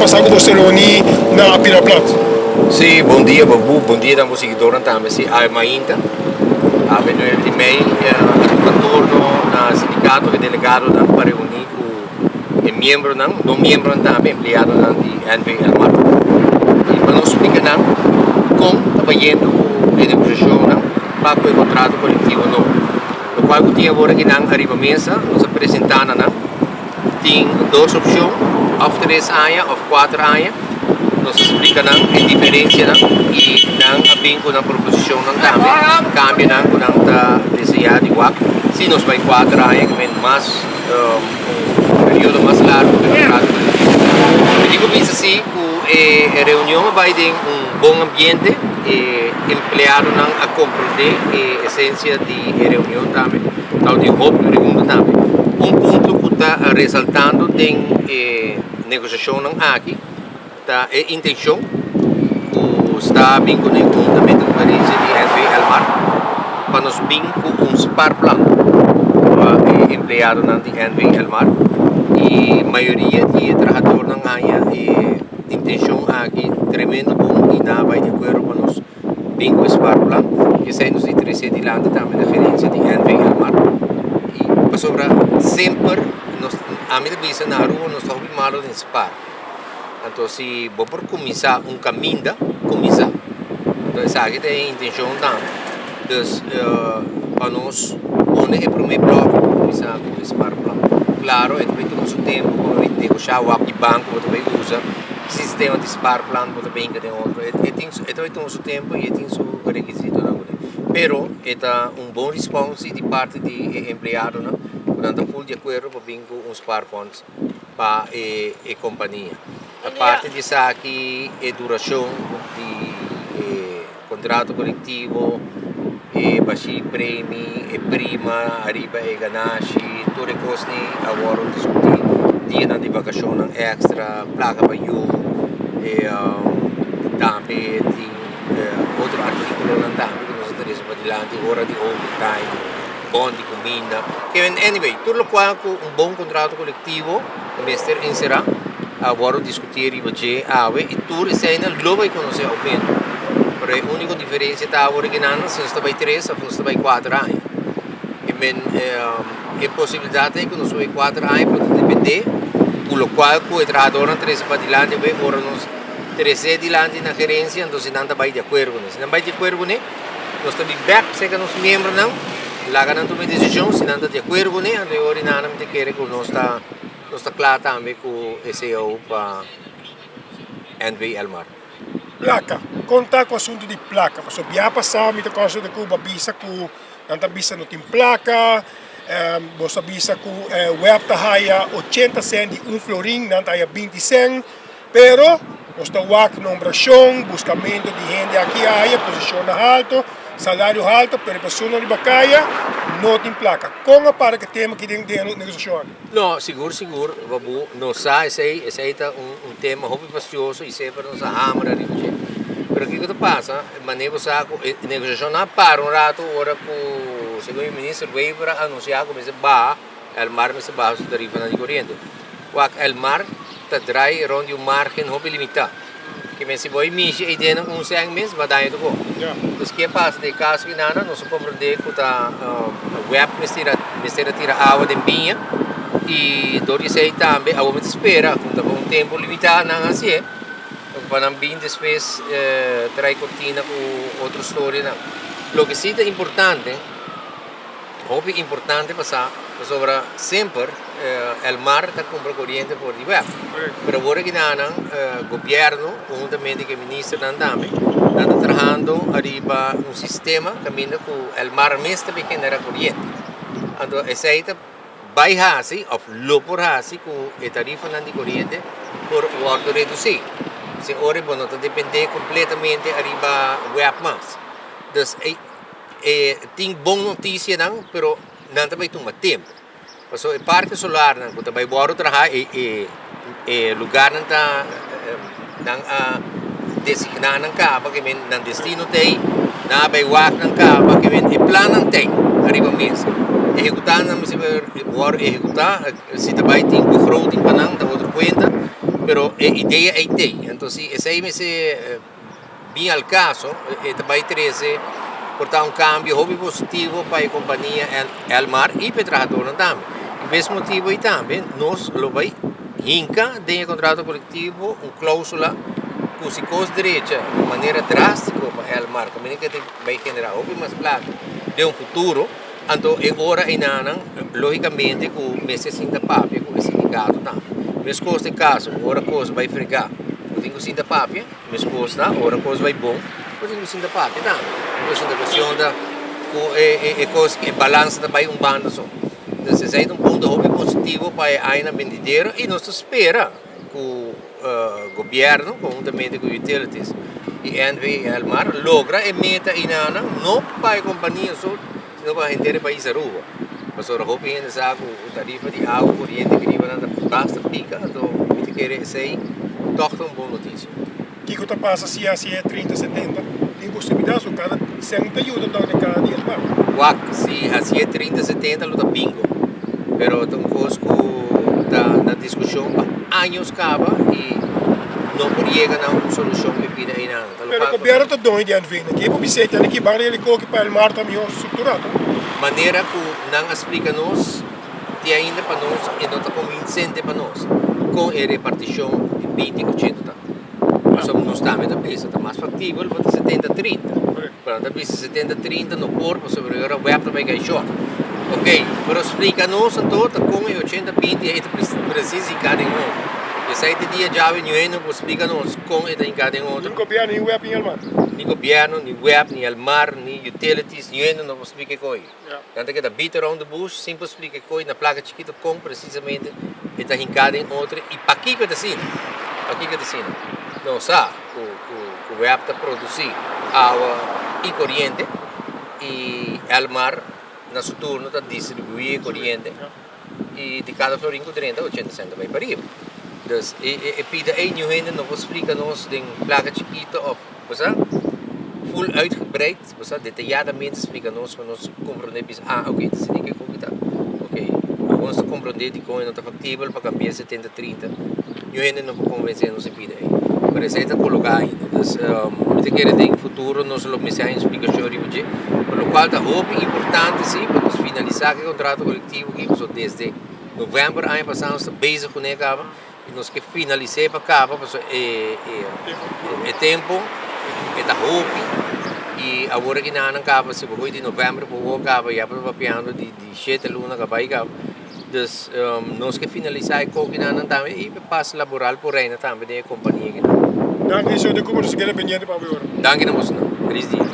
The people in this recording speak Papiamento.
pasá ku boso reuní na Piedra Plat. Sí, bon dia Babu, bon dia na bo siguidornan tambe. Sí, awe mainta, awe nuebe di mei, a tuma turno na sindikato e delegadonan pa reuní ku e miembronan, no miembronan tambe, empleadonan di NV Elmar. I pa nos splika nan kon ta bayendo ku e negosiashonnan pa ku e kontrato kolektivo nobo. Lokual ku tin awor aki nan ariba mesa, nos a presentá na nan. Tin dos opshon, òf tres aña òf kuater aña. Nos a splika nan e diferensianan i nan a bin ku nan proposishonnan tambe, kambionan ku nan ta deseá di wak. Si nos bai kuater aña, ke men mas un periodo mas largu ku e kontrato kolektivo. Mi tin ku bisa si ku e reunion a bai den un bon ambiente, e empleadonan a komprondé e esensia di e reunion tambe. Tabatin hopi pregunta tambe. Un punto ku ta resaltando den e negosiashonnan aki ta e intenshon ku sta bin kuné huntamente ku gerensia di NV Elmar pa nos bin ku un spaarplan pa e empleadonan di NV Elmar i mayoria di e trahadornan haña e intenshon aki tremendo bon i nan a bai di akuerdo pa nos Bin ku e spaarplan, esei nos di trese dilanti tambe na gerencia di NV Elmar. I pasobra semper nos, ami ta bisa na Aruba nos ta hopi malo den spaar. Anto si bo por kuminsá un kaminda, kuminsá. Anto esaki ta e intenshon tambe. Dus pa nos pone e promé blòk kuminsá ku e spaarplan. Klaro e ta bai tuma su tempu pa bo negoshá wak ki banko bo ta bai usa. Sistema di spaarplan bo ta binka den otro. E tin e ta bai tuma su tempo y e tin su rekisitonan ku tin. Pero e ta un bon respons si di parti di e empleadonan ku nan ta ful di akuerdo pa bin ku un spaarfonds pa e e kompania. Aparte di esaki e durashon di e Kontrato kolektivo, e bashí premi, e prima ariba e ganashi, tur e kosnan a wòrdu diskutí. Dianan di vakashonnan èkstra, plaka pa yu, e tambe tin otro artíkulonan tambe ku nos a trese padilanti, ora di overtime, bòn di kuminda. Anyway, tur lokual ku un bon kontrato kolektivo mester enserá a wòrdu diskutí riba dje awe i tur eseinan lo bai konosé oumento. Pero e úniko diferensia ta awor ku nan si nos ta bai tres òf nos ta bai kuater aña. I men e posibilidat ei ku nos bai kuater aña pero ta dependé ku lokual ku e trahadornan trese padilanti awe ora nos trese dilanti na gerensia entonces nan ta bai di akuerdo kuné. Si nan bai di akuerdo kuné nos ta bin bèk serka nos miembronan laga nan tuma e desishon si nan ta di akuerdo kuné anto e ora nan ta kere ku nos ta Nos ta kla tambe ku e cao pa NV Elmar. Plaka. Kon ta ku asuntu di plaka? Pasobra bia pasá mi ta kòrda di ku bo a bisa ku nan ta bisa no tin plaka, boso a bisa ku web ta haya ochenta sènt di un florin, nan ta haya binti sènt. Pero nos ta wak nombrashon, buskamentu di hende aki aya, posishonnan halto, salario halto, pero e persona riba kaya no tin plaka. Kon a para ku e tema aki den den negosiashon aki? No, sigur sigur Babu, nos sa esei, esei ta un un tema hopi fastioso i semper nos a hamera riba dje. Pero kiko ta pasa, manera bo sa ku e negosiashonnan a para un rato ora ku segun e minister Wever a anunsiá ku mester baha Elmar mester baha su tarifanan di koriente. Wak, Elmar ta draai rond di un margen hopi limitá. Ke men si bo a mishi ei den un sèn mes, bo a daña tur kos. Dus ke pasa den e kaso ki nana, nos a komprendé ku ta web mester a mester a tira awa den biña i dor di esei tambe awor mi ta spera ku ta pa un tempu limitá nan hasié pa nan bin despues trae kortina ku otro storianan. Loke si ta importante. Hopi importante pa sa pasobra semper Elmar ta kumpra koriente for di web. Pero awor aki nan gobierno konhuntamente ku e ministernan tambe nan ta trahando ariba un sistema kaminda ku Elmar mes ta bin genera koriente. Anto esei ta bai hasi òf lo por hasi ku e tarifanan di koriente por wòrdu redusí. Si ora bo no ta dependé kompletamente ariba web mas. Dus e. E tin bon notisianan pero nan ta bai tuma tempu. Pasobra e parke solarnan ku ta bai wòrdu traha e e e lugarnan ta nan a designá nan kaba ke men nan destino ta ei, nan a bai wak nan kaba ke men e plannan ta ei ariba mesa. Ehekutá nan mester wòrdu ehekutá, si ta bai tin begroting pa nan ta otro kuenta. Pero e idea ei t'ei. Anto si esei mester bin al caso, e ta bai trece por ta un cambio hopi positivo pa e compania Elmar y pa e trahadornan tambe. Y pa es motibo ei tambe nos lo bai hinca den e contrato colectivo un clausula cu si cos drecha di manera drastico pa Elmar caminda cu e ta bai genera hopi mas placa den un futuro, anto e ora einanan logicamente cu mester sinta papia cu e sindicato tambe. Mescos den caso cu ora cos bai frega bo tin cu sinta papia. Meskos ta ora kos bai bon, bo tin ku sinta papia tambe. Bo sinta kuestion ta ku e kos e balansa ta bai un banda so. Entonces esei ta un punto hopi positivo pa e añanan bendidero i nos ta spera ku gobierno konhuntamente ku utilities i NV i Elmar logra e meta einanan no pa e kompania so sino pa henter e pais Aruba. Pasobra hopi hende sa ku tarifa di awa koriente ki riba nan ta basta pika, anto mi ta kere esei tòg ta un bon notisia. Kiko ta pasa si hasi e 30 70? Tin posibilidat so kada sèn ta yuda tòg den kada di Elmar. Wak, si hasi e 30 70 lo ta bingo, pero ta un kos ku ta na diskushon pa años kaba i no por yega na un solushon pa e pida einan. Pero gobierno ta doño di NV. Na ke bo bis'é tene ki ban relikó ki pa Elmar ta mihor strukturá to? Manera ku nan a splika nos, te ainda pa nos e no ta konvinsente pa nos kon e repartishon di 20 80 ta. Pasobra nos tambe ta bisa ta mas faktibel pa ta 70 30. Pero nan ta bisa 70 30 no por pasobra e ora web ta bai kai short. Ok, pero splika nos anto ta kon e 80 20 ei ta presis hinká den otro. Esei ta dia djawe niun hende no por splika nos kon e ta hinká den otro. Ni gobierno, ni web, ni Elmar. Ni gobierno, ni web, ni Elmar, ni utilities, niun hende no por splika e koi. Nan ta keda beat around the bush sin por splika e koi na plaka chikito kon presisamente e ta hinká den otro i pakiko e ta asina. Pakiko e ta asina. Nos sa ku ku web ta produsí awa i koriente i Elmar na su turno ta distribuí e koriente i di kada florin ku drenta 80 sènt ta bai pariba. Dus e pida ei niun hende no por splika nos den plaka chikito òf bo sa ful uitgebreid bo sa detayadamente splika nos pa nos komprondé bisa ah oke ta asina ke koki ta oke awor nos ta komprondé dikon e no ta faktibel pa kambia 70 30 niun hende no por konvensé nos e pida ei pero esei ta koloká ainda dus mi ta kere den futuro nos lo mester haña un splikashon riba dje por lo kual ta hopi importante si pa nos finalisá ku e kontrato kolektivo aki pasobra desde novèmber aña pasá nos ta bezig kuné kaba i nos ke finalis'é pa kaba pasobra e e tempu e ta hopi i awor aki nan a kaba si bo hoy di novèmber pa awor kaba ya bo ta papiando di shete luna kaba i kaba. Dus nos ke finalisá e kokinan tambe i pas laboral por reina tambe den e kompania akinan. Danki señor de Cooper, nos a keda pendiente pa awe ora. Danki na bosonan. Felis dia.